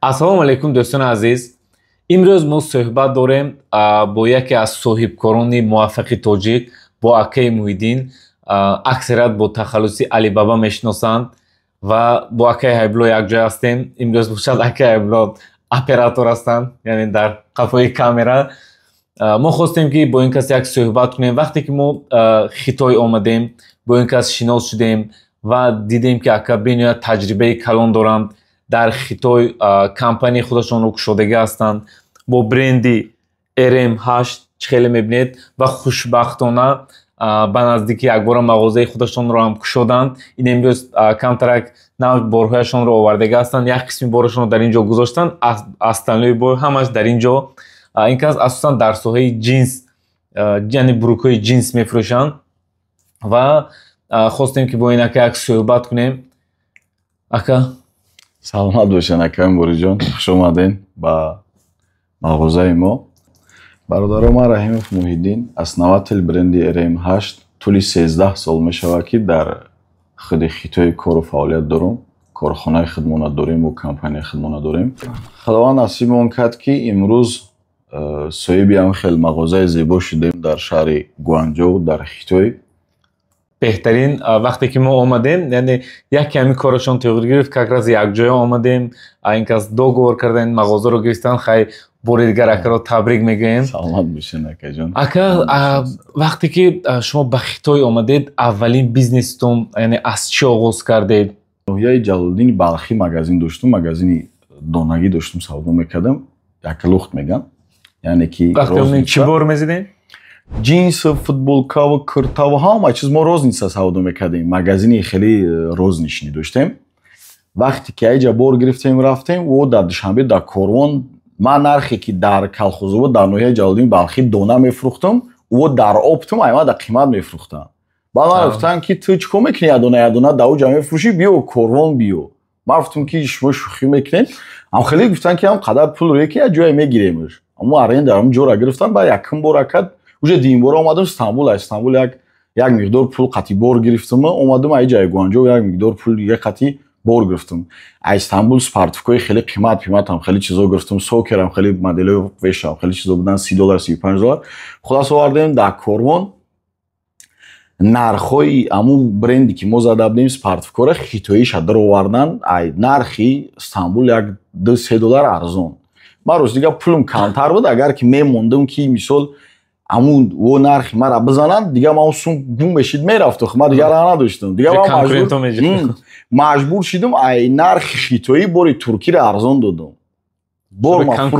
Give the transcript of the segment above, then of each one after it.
Ассалому алайкум, дӯстони азиз. Имрӯз мо суҳбат дорем бо яке аз соҳибкорони муваффақи тоҷик, бо акаи Муҳиддин, аксарият бо тахаллуси Алибаба мешиносанд, ва бо акаи Ҳайбулло якҷоя ҳастем. Имрӯз бошад, акаи Ҳайбулло оператор ҳастанд, яъне дар қафои камера. Мо хостем, ки бо ин кас як суҳбат кунем. Вақте ки мо Хитой омадем, бо ин кас шинос шудем ва дидем, ки ака бениҳоят таҷрибаи калон доранд дар Хитой, компанияи худашонро кушодагӣ ҳастанд бо бренди RM8, чӣ хеле мебинед, ва хушбахтона ба наздикӣ якбора мағозаи худашонро ҳам кушоданд. Ин имрӯз камтарак нав борҳояшонро овардагӣ ҳастанд, як қисми борашонро дар ин ҷо гузоштанд, остальной бор ҳамаш дар ин ҷо. Ин кас асосан дар соҳаи ҷинс, яъне брюкҳои ҷинс мефурӯшанд, ва хостем, ки бо ин ака як суҳбат кунем. Ака. Саломат бошен, акаи Мубориҷон, хуш омаден ба мағозаи мо. Бародаро, ман Раҳимов Муҳиддин, основатель бренди RM8. Тӯли 13 сол мешавад, ки дар худи Хитой кору фаъолият дорум. Корхонаи худмона дорем, компанияи худмона дорем. Худованд насибмон кард, ки имрӯз соҳиби ҳам хел мағозаи зебо шудем дар шаҳри Гуанҷоу, дар Хитой. Беҳтарин. Вақте ки мо омадем, яъне яке ҳамин корашон тағйир гирифт, как раз якҷоя омадем, ин кас договор кардан, мағозаро гирифтан. Хай, бори дигар акаро табрик мегӯем. Саломат бошен, акаҷон. Ака, вақте ки шумо ба Хитой омадед, аввалин бизнестон, яъне аз чӣ оғоз кардед? Ноҳияи Ҷалолиддини Балхӣ магазин доштум, магазини донагӣ доштум, савдо мекардам, як лухт меган, яъне ки Вақте чӣ бор мезидем? Ҷинс, футболкаву куртаву ҳама чиз мо розница савдо мекардем. Магазини хеле розничный доштем. Вақте ки аиҷа бор гирифтем, рафтем о дар Душанбе, дар Корвон, ман нархе ки дар Калхозобод, дар ноҳияи Ҷалолиддини Балхӣ дона мефурӯхтам, о дар оптом аймада дар қимат мефурӯхтам. Баъд ман гуфтам, ки ту чӣ кор мекунӣ, ядона ядона дар уҷа мефурӯшӣ, биё Корвон, биё. Ман гуфтам, ки шумо шӯхӣ мекунед. Ам хеле гуфтанд, ки ҳам қадар пул рӯе, ки як ҷое мегиремш. Аммо аренда ам ҷора гирифтам. Баъд якум бор акад уже дуюм бора омадам Стамбул. Аз Стамбул як миқдор пул қатӣ бор гирифтам, омадам аи ҷаи Гуанҷоу, як миқдор пул дига қатӣ бор гирифтам. Аз Истанбул спортивкои хеле қимат қиматам, хеле чизо гирифтам, сокерам, хеле моделои вешам, хеле чизо будан, 30 доллар, 35 доллар. Хулас, овардем дар Корвон. Нархҳои ҳамун бренде ки мо зада будем, спортивкора хитоиша даровардан, ай нархи Стамбул як ду се доллар арзон. Ман рост дига пулм камтар буд. Агар ки мемондам, ки мисол ҳамун о нархи мара бизананд, дига ман сум гум мешид, мерафту. Ман дига раҳ надоштам. Дига ман маҷбур шидам, ай нархи хитоӣ бори туркиро арзон додам. Бор ман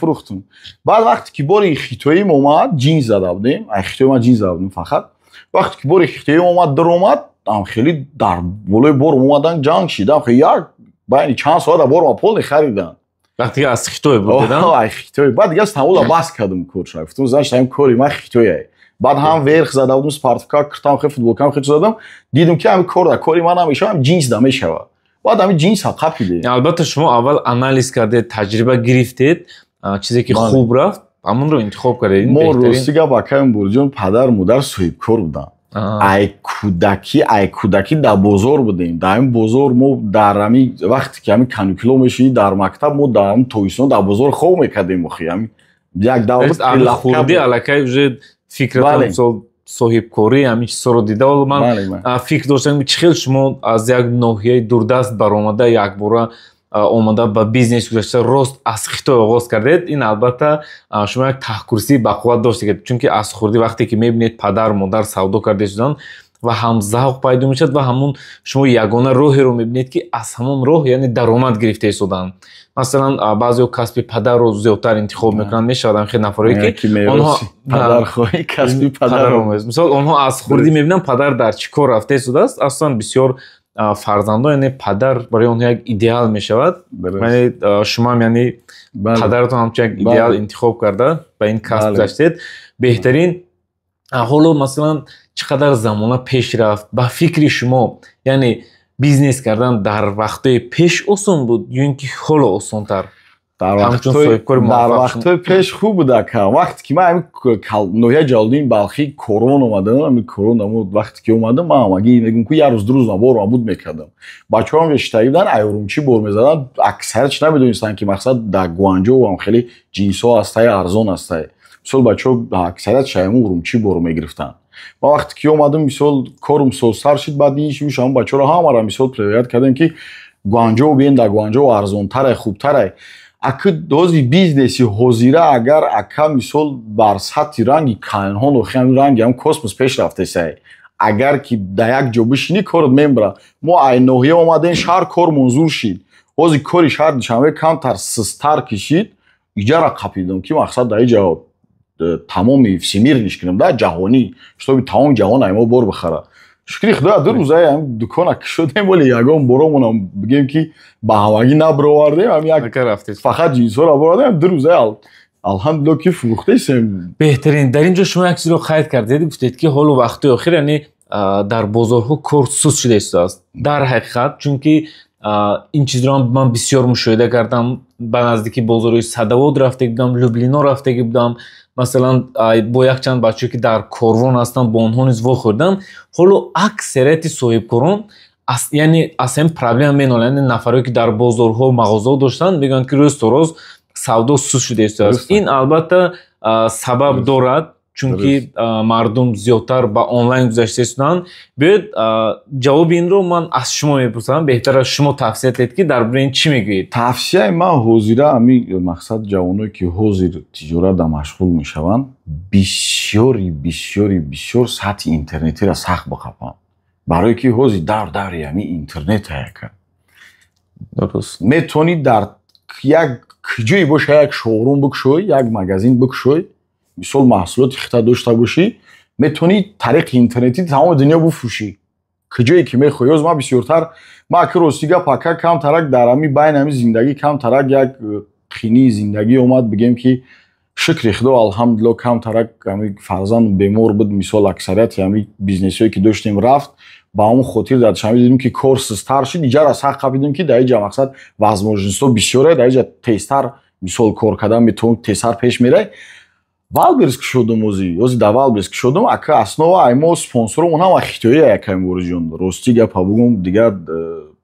фурӯхтум. Баъд вақте ки бори хитоим омад, ҷинс зада будем, ай хитои ман ҷинс зада будем фақат. Вақте ки бори хитоим омад, даромад, хеле дар болои борм омадан, ҷанг шидам. Як байни чанд соата бор ма полный харидан. Вақте ки аз Хитой бурдидан? Ай Хитой. Баъд дига Стамбула бас кардам корша, гуфтам, значит, ҳамин кори ман хитояй. Баъд ҳам верх зада будам, спортивка, киртам, хе футболкам, хе задам, дидам, ки ҳамин кор да кори ман намешава, ҳам ҷинс да мешава. Баъд ҳамин ҷинс қапиде. Албатта, шумо аввал анализ кардед, таҷриба гирифтед, чизе ки хуб рафт, ҳамонро интихоб кардед. Мо, рости гап, акаи Бурҷон, падару модар соҳибкор буданд. Ай кӯдакӣ дар бозор будем. Дар ҳамин бозор мо дар ҳамин вақте ки ҳамин каникуло мешидӣ дар мактаб, мо дар ҳамин тобистон дар бозор хоб мекардем. Охи, ҳамин як давр хурдӣ аллакай уже фикратон, мисол, соҳибкорӣ, ҳамин чизҳоро дида. Ҳоло ман фикр доштам, чӣ хел шумо аз як ноҳияи дурдаст баромада, якбора омада, ба бизнес гузашта, рост аз Хитой оғоз кардед. Ин албатта шумо як таҳкурсии бақувват доштед, чунки аз хурдӣ вақте ки мебинед, падар модар савдо карда шуданд, ва ҳам завқ пайдо мешавад, ва ҳамун шумо ягона роҳеро мебинед, ки аз ҳамон роҳ, яъне даромад гирифта истоданд. Масалан, баъзеҳо касби падарро зиёдтар интихоб мекунанд. Мешавад ҳам хел нафарое, ки мисол, онҳо аз хурдӣ мебинанд, падар дар чӣ кор рафта истодааст. Асосан бисёр фарзандон, яъне падар барои онҳо як идеал мешавад. Яъне шумоам, яъне падаратон ҳамчун як идеал интихоб карда, ба ин касб гаштед. Беҳтарин. Ҳоло, масалан, чӣ қадар замона пеш рафт, ба фикри шумо, яъне бизнес кардан дар вақтҳои пеш осон буд ё ин ки ҳоло осонтар? Дар вақтҳои пеш хуб буд, ака. Вақте ки ман ноҳияи Ҷалолиддини Балхӣ корвон омадам, ами корвон вақте ки омадам, ман ҳамагӣ мегӯм, ку як рӯз, 2 рӯз ман бор набуд мекардам. Бачаҳо ҳам шитагӣ буданд, ай Урумчӣ бор мезаданд. Аксариятш намедонистанд, ки мақсад дар Гуанҷоу ҳам хеле ҷинсҳо ҳастай, арзон ҳастай. Мисол, бачаҳо аксарият шаяму Урумчӣ бор мегирифтанд. Ман вақте ки омадам, мисол, корум созтар шид, баъд ин шуш ҳамон бачаҳоро ҳамаро, мисол, предлагать кардем, ки Гуанҷоу биен, дар Гуанҷоу арзонтарай, хубтарай. Аки дози бизнеси ҳозира, агар, ака, мисол, бар сатҳи ранги кайҳон, охи ранги ҳам космос пеш рафтесай. Агар ки дар як ҷо бишинӣ, корот мебара. Мо ай ноҳия омадем шаҳр, кор манзур шид. Ҳозир кори шаҳр Душанбе камтар систар кишид, иҷара қапидам, ки мақсад дар иҷа тамоми всемирный кунам да, ҷаҳонӣ, чтобы тамоми ҷаҳон ай мо бор бихара. Шукри Худоя, 2 рӯза ам дукона кушодем, вале ягон боромонам, бигем, ки ба ҳамагӣ набировардем, ам як фақат ҷинсҳоро бировардем. 2 рӯза, алҳамдулилло, ки фурӯхтесем. Беҳтарин. Дар ин ҷо шумо як чизро қайд кардед, гуфтед, ки ҳоло вақтҳои охир, яъне дар бозорҳо кор суст шуда истодааст. Дар ҳақиқат, чунки ин чизро ман бисёр мушоҳида кардам. Ба наздики бозорҳои Садовод рафтагӣ будам, Люблино рафтагӣ будам, масалан, бо якчанд бачаҳое, ки дар корвон ҳастанд, бо онҳо низ вохӯрдам. Ҳоло аксарияти соҳибкорон, яъне аз ҳамин проблема меноланд. Яъне нафарое, ки дар бозорҳо мағозаҳо доштанд, мегӯянд, ки рӯз то рӯз савдо суст шуда истодааст. Ин албатта сабаб дорад, чунки мардум зиёдтар ба онлайн гузашта истоданд. Биёед, ҷавоби инро ман аз шумо мепурсам. Беҳтар аст шумо тавсия диҳед, ки дар бораи ин чӣ мегӯед. Тавсияи ман ҳозира ҳами мақсад, ҷавоное, ки ҳозир тиҷоратда машғул мешаванд, бисёри бисёри бисёр сатҳи интернетиро сахт биқапанд, барое ки ҳозир дар даври ҳами интернет аяка. Метавонӣ дар як ҷое боша, як шоурум бикушоӣ, як магазин бикушоӣ, мисол, маҳсулоти хита дошта бошӣ, метавонӣ тариқи интернетӣ тамоми дунё бифурӯшӣ, куҷое ки мехоҳӣ. Ҳоз ман бисёртар, ман аки, рости гап, ака, камтарак дар ҳами байни ҳами зиндагӣ камтарак як қинии зиндагӣ омад, бигем, ки шукри Худо, алҳамдулилло, камтарак ҳами фарзанд бемор буд, мисол, аксарияти ҳами бизнесҳое, ки доштем, рафт. Ба ҳамон хотир дар Душанбе дидем, ки кор систар шуд, иҷара сахт қапидем, ки дар иҷа мақсад возможностҳо бисёре, дар иҷа тезтар, мисол, кор кардан метавон, тезтар пеш мерай. Вайлдберриз кушодум, ози дар Вайлдберриз кушодум, ака. Основа ай мо спонсоромон ҳама хитоӣ, ака Мубориҷон. Рости гапа бугум, дигар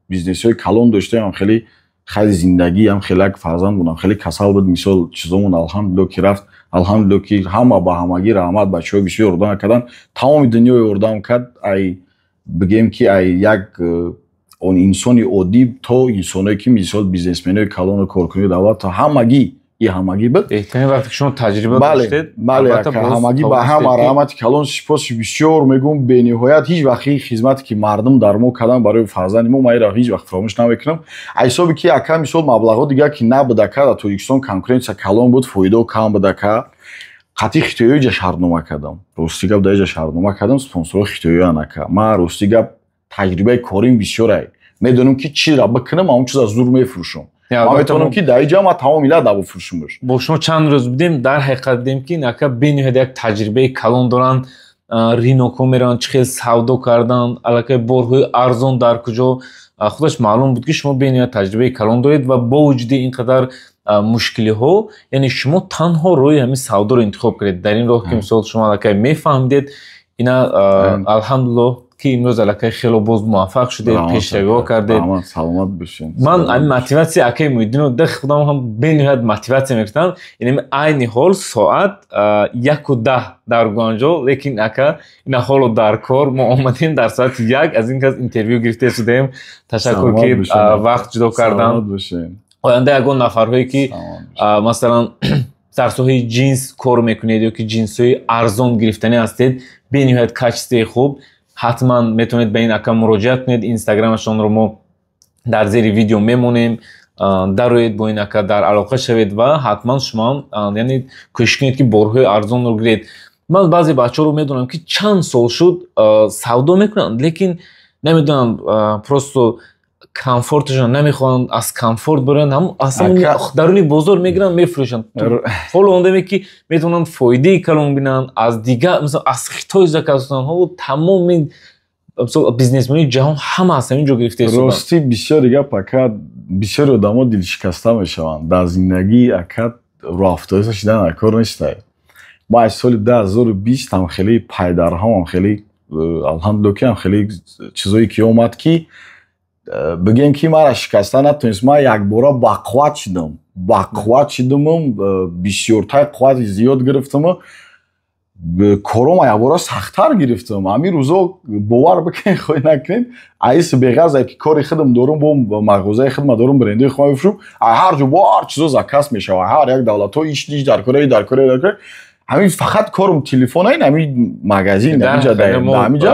бизнесҳои калон доштем, хеле хайри зиндагӣ ҳам хеле як фарзанд будам, хеле касал буд, мисол, чизомон, алҳамдулилло, ки рафт. Алҳамдулилло, ки ҳама ба ҳамагӣ раҳмат. Бачаҳо бисёр ёрдам карданд, тамоми дунё ёрдам кард, ай бигем, ки ай як он инсони оддӣ то инсоное, ки, мисол, бизнесменои калону коркунои давлат, то ҳамагӣ и ҳамагӣ буд. Беҳтарин, вақте ки шумо таҷриба доштед. Бале, ҳамагӣ, ба ҳама раҳмати калон, сипоси бисёр мегӯм бениҳоят. Ҳеҷ вақт хизмате, ки мардум дар мо карданд барои фарзанди мо, ман инро ҳеҷ вақт фаромӯш намекунам. Ҳисоби ки, ака, мисол, маблағҳо дигар ки набуд, ака, дар Тоҷикистон конкуренсия калон буд, фоидао кам буд, ака. Қатъи хитоиё иҷа шартнома кардам. Рости гап, дар иҷа шартнома кардам, спонсорҳо хитоиёян, ака. Ман, рости гап, таҷрибаи корим бисёрай, медонам, ки чиро бикунам, ҳамон чиза зур мефурӯшам. Ман метавонам, ки дар иҷа ман тамоми миллат да бифурӯшумш. Бо шумо чанд рӯз будем, дар ҳақиқат дидем, ки ака бениҳоят як таҷрибаи калон доранд. Рынокҳо мераванд, чӣ хел савдо кардан, аллакай борҳои арзон дар куҷо. Худаш маълум буд, ки шумо бениҳоят таҷрибаи калон доред ва бо вуҷуди ин қадар мушкилиҳо, яъне шумо танҳо роҳи ҳамин савдоро интихоб кардед. Дар ин роҳ, ки, мисол, шумо аллакай мефаҳмидед ина, алҳамдулиллоҳ, ки имрӯз аллакай хело боз муваффақ шудед, пешравиҳо кардед. Саломат бошед. Ман ҳамин мотиватсия акаи Муҳиддинро да худам ҳам бениҳоят мотиватсия мекунам. Яъне айни ҳол соат 1:10 дар Гуанҷо, лекин ака ина ҳоло дар кор. Мо омадем, дар соати 1 аз ин кас интервю гирифта шудаем. Ташаккур, ки вақт ҷудо кардан. Оянда ягон нафарҳое, ки, масалан, дар соҳаи ҷинс кор мекунед ё ки ҷинсҳои арзон гирифтанӣ ҳастед, бениҳоят качествои хуб, ҳатман метавонед ба ин ака муроҷиат кунед. Инстаграмашонро мо дар зери видео мемонем. Дароед, бо ин ака дар алоқа шавед ва ҳатман шумоам, яъне, кӯшиш кунед, ки борҳои арзонро гиред. Ман баъзе бачаҳоро медонам, ки чанд сол шуд, савдо мекунанд, лекин намедонам, просто комфорташон намехоҳанд, аз комфорт бароянд, ҳам аз даруни бозор мегиранд, мефурӯшанд. Ҳоло ондаме, ки метавонанд фоидаи калон бинанд, аз дигар, масалан, аз Хитой заказ кунанд. Ҳоло тамоми Бизнесмени ҷаҳон ҳама аз ҳамин ҷо гирифта. Ростӣ, бисёри гап, ака, бисёри одамо дилшикаста мешаванд. Дар зиндагӣ, ака, рӯафтода шидан дар кор нестай. Ма аз соли 2020 ҳам хеле пайдарҳам, ҳам хеле, алҳамдулилла, ки ҳам хеле чизое ки омад, ки бигем, ки мара шикаста натонист. Ман якбора бақувват шидам, бақувват шидаму бисёртар қуввати зиёд гирифтаму корома якбора сахттар гирифтам. Ҳамин рӯзо, бовар бикунед, хоҳӣ накунед, аиси беғарзе ки кори худам дорум, бо мағозаи худма дорум, брендои худма мефурӯшам, ҳар ҷо бо ҳар чизо заказ мешавад, ҳар як давлатҳо иш иш дар кора, дар кора, дар кора. Ҳамин фақат корум телефон, ин ҳамин магазин, ҳаминҷа, ҳаминҷа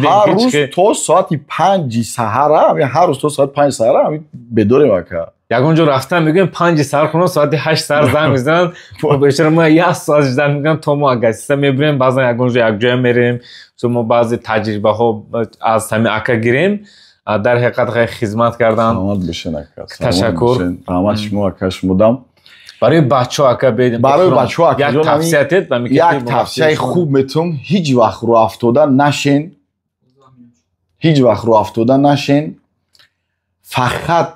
ҳар рӯз то соати 5-и саҳара, ҳар рӯз то соати 5 саҳара ҳамин бедорем, ака. Ягон ҷо рафтан, мегӯем 5-и саҳар хона, соати 8 саҳар занг мезананд. Бечора мо як соат ждать мекунам, то мо гостиница мебирем. Баъзан ягон ҷо якҷоя мерем, мо баъзе таҷрибаҳо аз ҳамин ака гирем. Дар ҳақиқат хеле хизмат кардан. Саломат бошен, ака. Ташаккур. Раҳмат шумо, ака, шумодам. Барои бачаҳо, ака, бедем. Барои бачаҳо, як тавсия тед. Як тавсияи хуб метавам: ҳеҷ вақт рӯафтода нашен, ҳеҷ вақт рӯафтода нашен. Фақат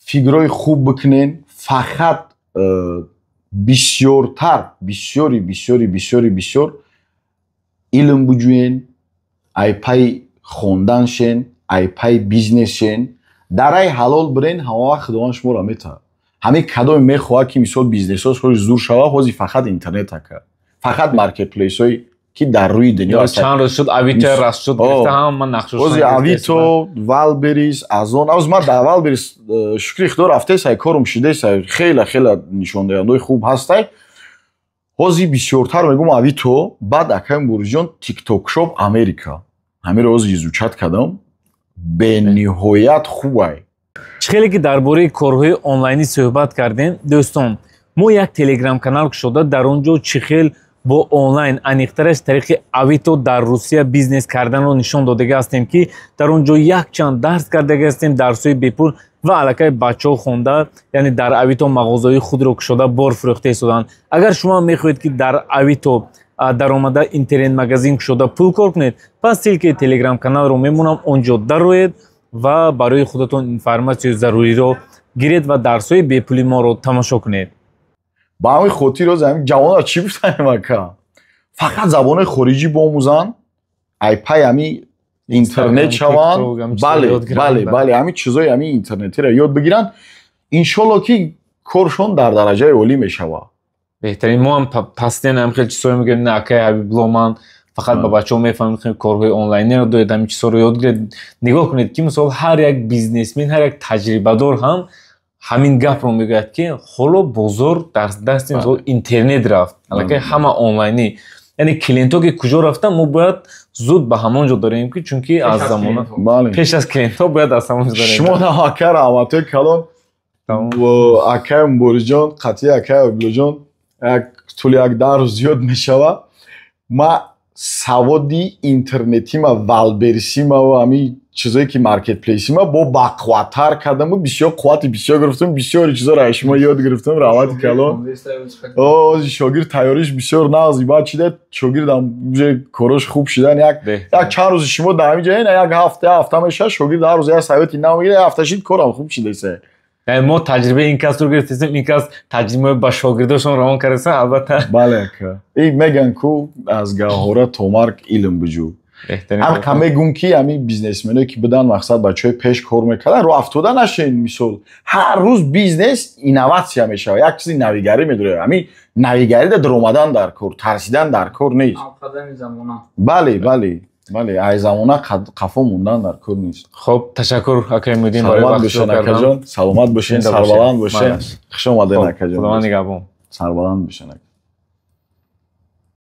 фикрҳои хуб бикунен, фақат бисёртар, бисёри, бисёри, бисёри, бисёр илм буҷӯен, айпай хондан шен, айпай бизнес шен, дарай ҳалол бирен, ҳама вақт Худованд шуморо метаҳад. Ҳамин кадоме мехоҳад, ки мисол бизнесҳош зур шава, ҳозир фақат интернет, ака, фақат маркетплейсҳое ки дар рӯи дунё. Чанд рӯз шуд, Авито раст шуд, гирифта ҳама нақшош. Ҳозир Авито, Вайлдберриз, Озон. Аз ман дар Вайлдберриз, шукри Худо, рафтесай, корум шидесай, хеле хеле нишондиҳандаҳои хуб ҳастай. Ҳозир бисёртар мегӯм Авито, баъд, акаи Муборизҷон, Тикток Шоп Америка. Ҳамиро ҳозир изучать кардам, бениҳоят хубай. Чӣ хеле ки дар бораи корҳои онлайнӣ суҳбат кардем, дӯстон, мо як телеграм-канал кушода, дар он ҷо чӣ хел бо онлайн, аниқтараш тариқи Авито, дар Русия бизнес карданро нишон додага ҳастем, ки дар он ҷо якчанд дарс кардага ҳастем, дарсҳои бепул, ва аллакай бачаҳо хонда, яъне дар Авито мағозаҳои худро кушода, бор фурӯхта истоданд. Агар шумо мехоҳед, ки дар Авито даромада, интернет-магазин кушода, пул кор кунед, пас ссылкаи телеграм-каналро мемонам, он ҷо дароед ва барои худатон информатсияи заруриро гиред ва дарсҳои бепули моро тамошо кунед. Ба ҳамин хотир ҳозир ҳамин ҷавонро чӣ гуфтаем, ака? Фақат забонҳои хориҷӣ биомӯзанд, айпай ҳами интернет шаванд. Бале, бале, бале, ҳамин чизои ҳамин интернетиро ёд бигиранд, иншолло, ки коршон дар дараҷаи олӣ мешавад. Беҳтарин. Мо ҳам постоянно ҳам хеле чизҳое мегӯем, на, акай Ҳабибулло, ман фақат ба бачаҳо мефаҳмем, корҳои онлайнеро доред, ҳамин чизҳоро ёд гиред. Нигоҳ кунед, ки мисол ҳар як бизнесмен, ҳар як таҷрибадор ҳам ҳамин гапро мегӯяд, ки ҳоло бозор дар дасти, мисол, интернет рафт, аллакай ҳама онлайнӣ, яъне клиентҳо ки куҷо рафтан, мо бояд зуд ба ҳамон ҷо дорем, ки чунки аз замона пеш аз клиентҳо бояд аз ҳамон ҷо дорем. Шумо ака, раҳматҳои калон, акаи Муборизҷон, қатъи акаи Абдуллоҷон, як тӯли як 10 рӯз зиёд мешавад, ма саводи интернетима, Вайлдберрисима ва ҳамин чизое ки маркетплейсима бо бақувваттар кардаму бисёр қуввати бисёр гирифтам, бисёри чизоро аз шумо ёд гирифтам. Раҳмати калон. Шогирд тайёриш бисёр нағзи баъд шида, шогирдам уже корош хуб шидан. Як чанд рӯзи шумо дар ҳамин ҷо, як ҳафта, як ҳафта мешавад, шогирд ҳар рӯз як совети нав мегирад, як ҳафта шид, корам хуб шидасе. Яъне мо таҷрибаи ин касро гирифтем, ин кас таҷрибаи ба шогирдошон равон кардасан, албатта. Бале, ака, и меган ку аз гаҳвора то марг илм биҷӯ. Ҳамқа мегӯм, ки ҳамин бизнесменое ки будан, мақсад, бачаҳои пеш кор мекардан, рӯ афтода нашен. Мисол, ҳар рӯз бизнес инноватсия мешавад, як чизи навигарӣ медорад. Ҳамин навигарида даромадан дар кор, тарсидан дар кор нест. Бале, бале, бале, ай замона қафо мондан дар кор нест. Хоб, ташаккур, акаи Муҳиддин, барои Саломат бошен, акаҷон, саломат бошен, сарбаланд бошен. Хуш омадед, акаҷон. Худованд нигаҳбон. Сарбаланд бошен, ака.